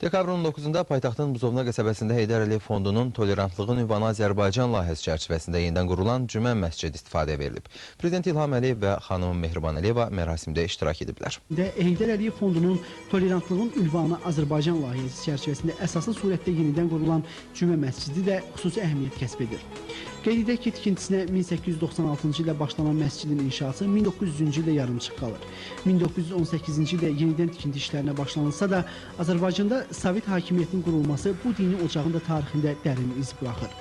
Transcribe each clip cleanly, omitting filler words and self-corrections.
Dekabrın 19-da paytaxtın Buzovna qəsəbəsində Heydər Əliyev Fondunun Tolerantlığın ünvanı Azərbaycan layihəsi çərçivəsində yenidən qurulan Cümə məscidi istifadəyə verilib. Prezident İlham Əliyev və xanımı Mehriban Əliyeva mərasimdə iştirak ediblər. Heydər Əliyev Fondunun Tolerantlığın ünvanı Azərbaycan layihəsi çərçivəsində əsaslı surətdə yenidən qurulan Cümə məscidi də xüsusi əhəmiyyət kəsb edir. Qeyd edək ki, tikintisinə 1896-cı ildə başlanan məscidin inşası 1900-cü ildə yarımçıq qalır. 1918-ci ildə yenidən tikinti işlərinə başlanılsa da, Azərbaycanda Sovet hakimiyyətinin qurulması bu dini ocağın da tarixində dərin iz buraxır.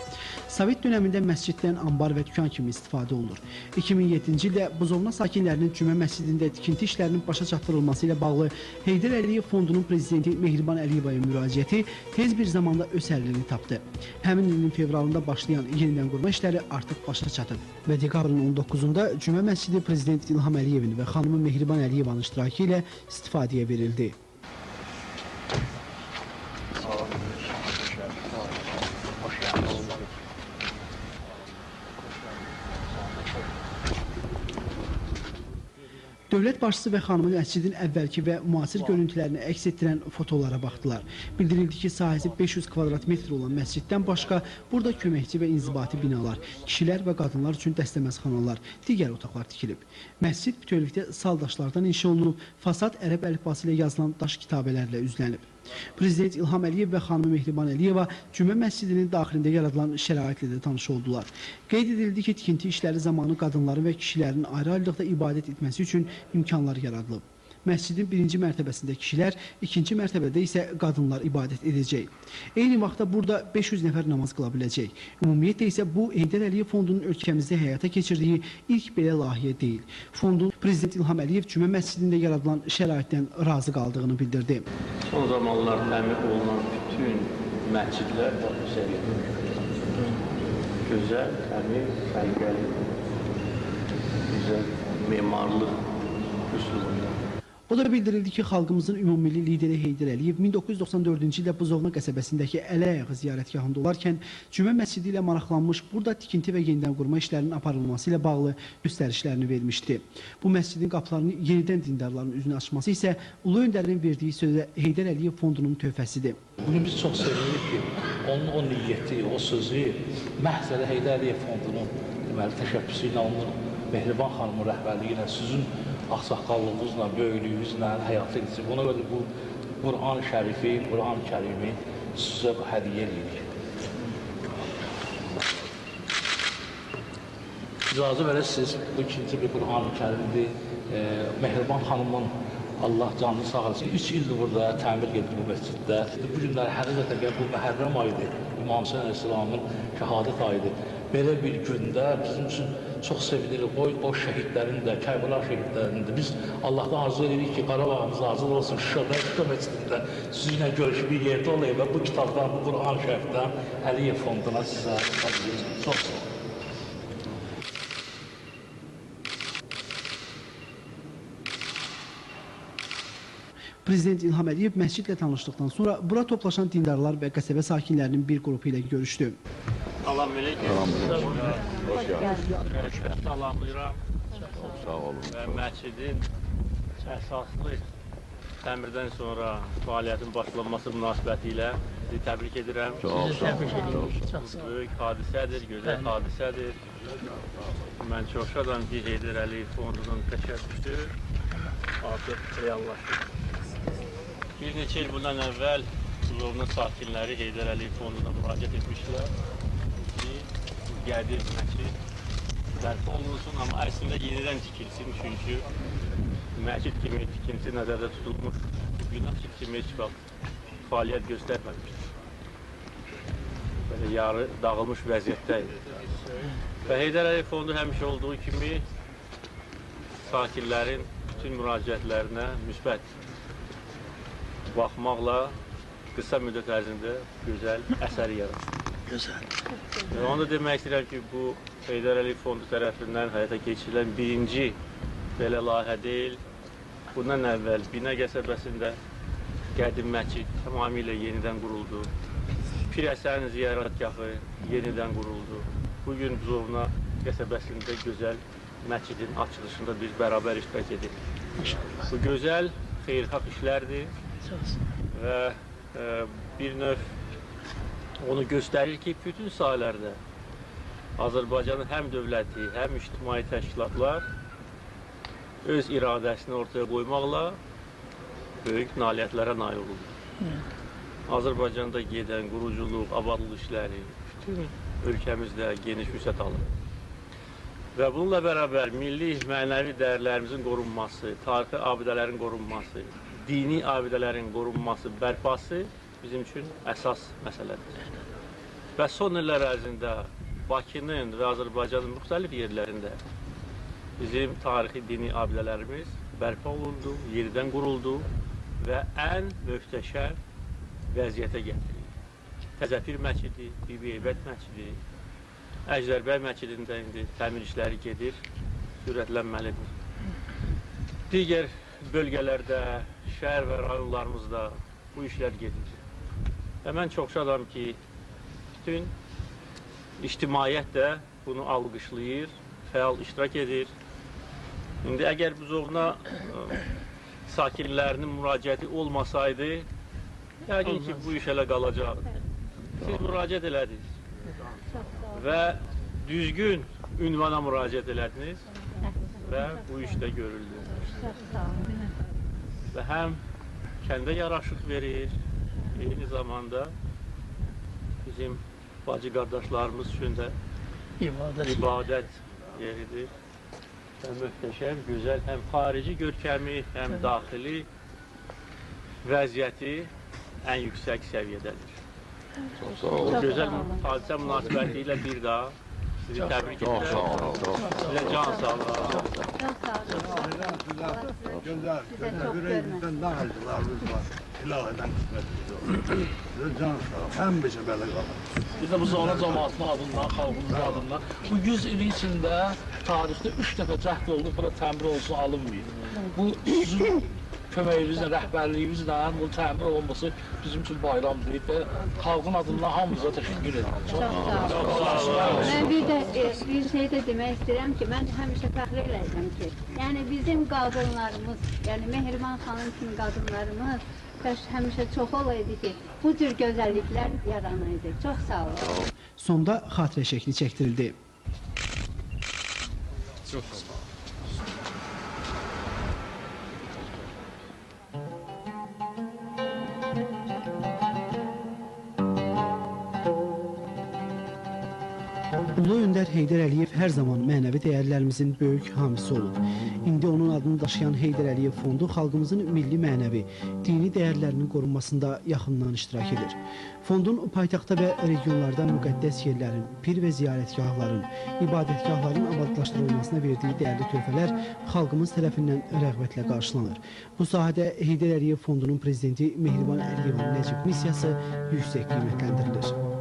Sovet dönəmində məsciddən ambar və dükan kimi istifadə olunur. 2007-ci ildə Buzovna sakinlərinin Cümə məscidində tikinti işlərinin başa çatdırılması ilə bağlı Heydər Əliyev Fondunun prezidenti Mehriban Əliyevaya müraciəti tez bir zamanda öz həllini tapdı. Həmin ilin fevralında başlayan yenidən qurma işləri artıq başa çatıb. Və dekabrın 19-da Cümə məscidi prezident İlham Əliyevin və xanımı Mehriban Əliyevanın iştirakı ilə istifadəyə verildi. Dövlət başçısı və xanımı məscidin əvvəlki və müasir görüntülərini əks etdirən fotolara baxdılar. Bildirildi ki, sahəsi 500 kvadrat metr olan məsciddən başqa burada köməkçi və inzibati binalar, kişilər və qadınlar üçün dəstəməzxanalar, digər otaqlar tikilib. Məscid bütövlükdə sal daşlardan inşa olunub, fasad ərəb əlifbası ilə yazılan daş kitabələrlə üzlənib. Prezident İlham Əliyev və xanımı Mehriban Əliyeva Cümə məscidinin daxilində yaradılan şəraitlə də tanış oldular. Qeyd edildi ki, tikinti işləri zamanı qadınların və kişilərin ayrı-ayrılıqda ibadət etməsi üçün imkanlar yaradılıb. Məscidin birinci mərtəbəsində kişilər, ikinci mərtəbədə isə qadınlar ibadət edəcək. Eyni vaxtda burada 500 nəfər namaz qıla biləcək. Ümumiyyətlə isə bu Heydər Əliyev Fondunun ölkəmizdə həyata keçirdiyi ilk belə layihə deyil. Fondun prezident İlham Əliyev Cümə məscidində yaradılan şəraitdən razı qaldığını bildirdi. Son zamanlar təmir olunan bütün məscidlər bu səviyyədə. Gözəl, təmiz, səliqəli, gözəl memarlıq üslubunda. O da bildirildi ki, xalqımızın ümummilli lideri Heydər Əliyev 1994-cü ildə Buzovna qəsəbəsindəki Əli-Ayağı ziyarətgahında olarkən Cümə məscidi ilə maraqlanmış, burada tikinti və yenidən qurma işlərinin aparılması ilə bağlı göstərişlərini vermişdi. Bu məscidin qapılarını yenidən dindarların üzünə açması isə Ulu Öndərin verdiyi sözə Heydər Əliyev Fondunun töhfəsidir. Bugün biz çox sevinirik ki, onun o niyyəti, o sözü məhz elə Heydər Əliyev Fondunun deməli, təşəbbüsü ilə, onun Mehriban xanımın rəhbərliyi ilə, sizin ağsaqqallığınızla, böyüklüyünüzlə həyata keçirib. Ona görə bu Qur'an-ı Şərifi, Qur'an-ı Kərimi sizə hədiyyə edirik. İcazə verəsiniz, bu ikinci bir Qur'an-ı Kərimdir. Mehriban xanımın Allah canını sağ olsun. 3 ildir burada təmir gedir bu məsciddə. Bu günlər həqiqətən bu Məhərrəm ayıdır. İmam Hüseyn əleyhissalamın şəhadət ayıdır. Belə bir gündə bizim üçün çox sevinirik. O şəhidlərin də, Kərbəla şəhidlərinin də. Biz Allahdan arzu edirik ki, Qarabağımız azad olsun, Şuşada, Şuşa məscidində sizinlə görüşüb bir yerdə olayım və bu kitabdan, bu Qur'an-ı Şərifdən Əliyev Fonduna sizə çox sağ olun. Prezident İlham Əliyev məscidlə tanışdıqdan sonra bura toplaşan dindarlar və qəsəbə sakinlərinin bir qrupu ilə görüşdü. Salam aleyküm. Hoş geldiniz. Salamlayıram. Çox sağ olun. Və məscidin əsaslı təmirdən sonra fəaliyyətin başlanması münasibəti ilə sizi təbrik edirəm. Çox sağ olun. Çox sağ olun. Böyük hadisədir, gözəl hadisədir. Mən çox şadam ki, Heydər Əliyev Fondunun təşəbbüsü artıq reallaşır. Bir neçə il bundan əvvəl Buzovna sakinləri Heydər Əliyev Fonduna müraciət etmişlər ki, qədim məscid bərpa olunsun, amma əslində yenidən tikilsin, çünki məscid kimi tikinti nəzərdə tutulmuş bina kimi heç vaxt fəaliyyət göstərməmişdir. Belə yarı dağılmış vəziyyətdə idi. Və Heydər Əliyev Fondu həmişə olduğu kimi sakinlərin bütün müraciətlərinə müsbət baxmaqla qısa müddət ərzində gözəl əsəri yaratdı. Gözəl. Onu da demək istəyirəm ki, bu Heydər Əliyev Fondu tərəfindən həyata keçirilən birinci belə layihə deyil. Bundan əvvəl Binə qəsəbəsində qədim məscid tamamilə yenidən quruldu. Pirəsən ziyarətgahı yenidən quruldu. Bugün Buzovna qəsəbəsində gözəl məscidin açılışında biz bərabər iştirak edirik. Bu gözəl, xeyirxah işlərdir. Və bir növ onu göstərir ki, bütün sahələrdə Azərbaycanın həm dövləti, həm ictimai təşkilatlar öz iradəsini ortaya qoymaqla böyük nailiyyətlərə nail olurlar. Azərbaycanda gedən quruculuq, abadlıq işləri bütün ölkəmizdə geniş vüsət alır. Və bununla bərabər milli mənəvi dəyərlərimizin qorunması, tarixi abidələrin qorunması, dini abidələrin qorunması, bərpası bizim üçün əsas məsələdir. Və son illər ərzində Bakının və Azərbaycanın müxtəlif yerlərində bizim tarixi dini abidələrimiz bərpa olundu, yenidən quruldu və ən möhtəşəm vəziyyətə gətirildi. Təzəpir məscidi, Bibi Heybət məscidi, Əjdərbəy məscidində indi təmir işləri gedir, sürətlənməlidir. Digər bölgələrdə, şəhər və rayonlarımızda bu işlər gedir. Və mən çox şadam ki, bütün ictimaiyyət də bunu alqışlayır, fəal iştirak edir. İndi əgər Buzovna sakinlərinin müraciəti olmasaydı, yəqin ki, bu iş elə qalacaqdı. Siz müraciət elədiniz və düzgün ünvana müraciət elədiniz və bu iş də görüldü. Və həm kəndə yaraşıq verir, eyni zamanda bizim bacı qardaşlarımız üçün də ibadət yeridir. Və möhtəşəm, gözəl, həm xarici görkəmi, həm daxili vəziyyəti ən yüksək səviyyədədir. Bu gözəl hadisə münasibəti ilə bir daha sizi təbrik edirəm. Sizə can sağlığı. Çox sağ olun. Gözəl, gözəl. Ürəyimizdən nə arzularımız var. İlahidən qismətimiz olsun. Sizə can sağlığı. Həmişə belə qalın. Biz də Buzovna cəmaatının adından, xalqımızın adından bu 100 il içində tarixdə 3 dəfə cəhd oldu, bura təmir olsun, alınmayıb. Bu sizin köməyinizlə, rəhbərliyimizlə bu təmir olunması bizim üçün bayramdır və xalqın adından hamımıza təşəkkür edirəm. Çox sağ olun. Mən bir də bir şey də demək istəyirəm ki, mən həmişə fəxr eləyirəm ki, yəni bizim qadınlarımız, yəni Mehriban xanım kimi qadınlarımız həmişə çox olaydı ki, bu cür gözəlliklər yaranaydı. Çox sağ olun. Sonda xatirə şəkli çəkdirildi. Çox sağ olun. Ulu Öndər Heydər Əliyev hər zaman mənəvi dəyərlərimizin böyük hamisi olub. İndi onun adını daşıyan Heydər Əliyev Fondu xalqımızın milli mənəvi, dini dəyərlərinin qorunmasında yaxından iştirak edir. Fondun paytaxtda və regionlarda müqəddəs yerlərin, pir və ziyarətgahların, ibadətgahların abadlaşdırılmasına verdiyi dəyərli töhfələr xalqımız tərəfindən rəğbətlə qarşılanır. Bu sahədə Heydər Əliyev Fondunun prezidenti Mehriban Əliyevanın nəcib missiyası yüksək qiymətləndirilir.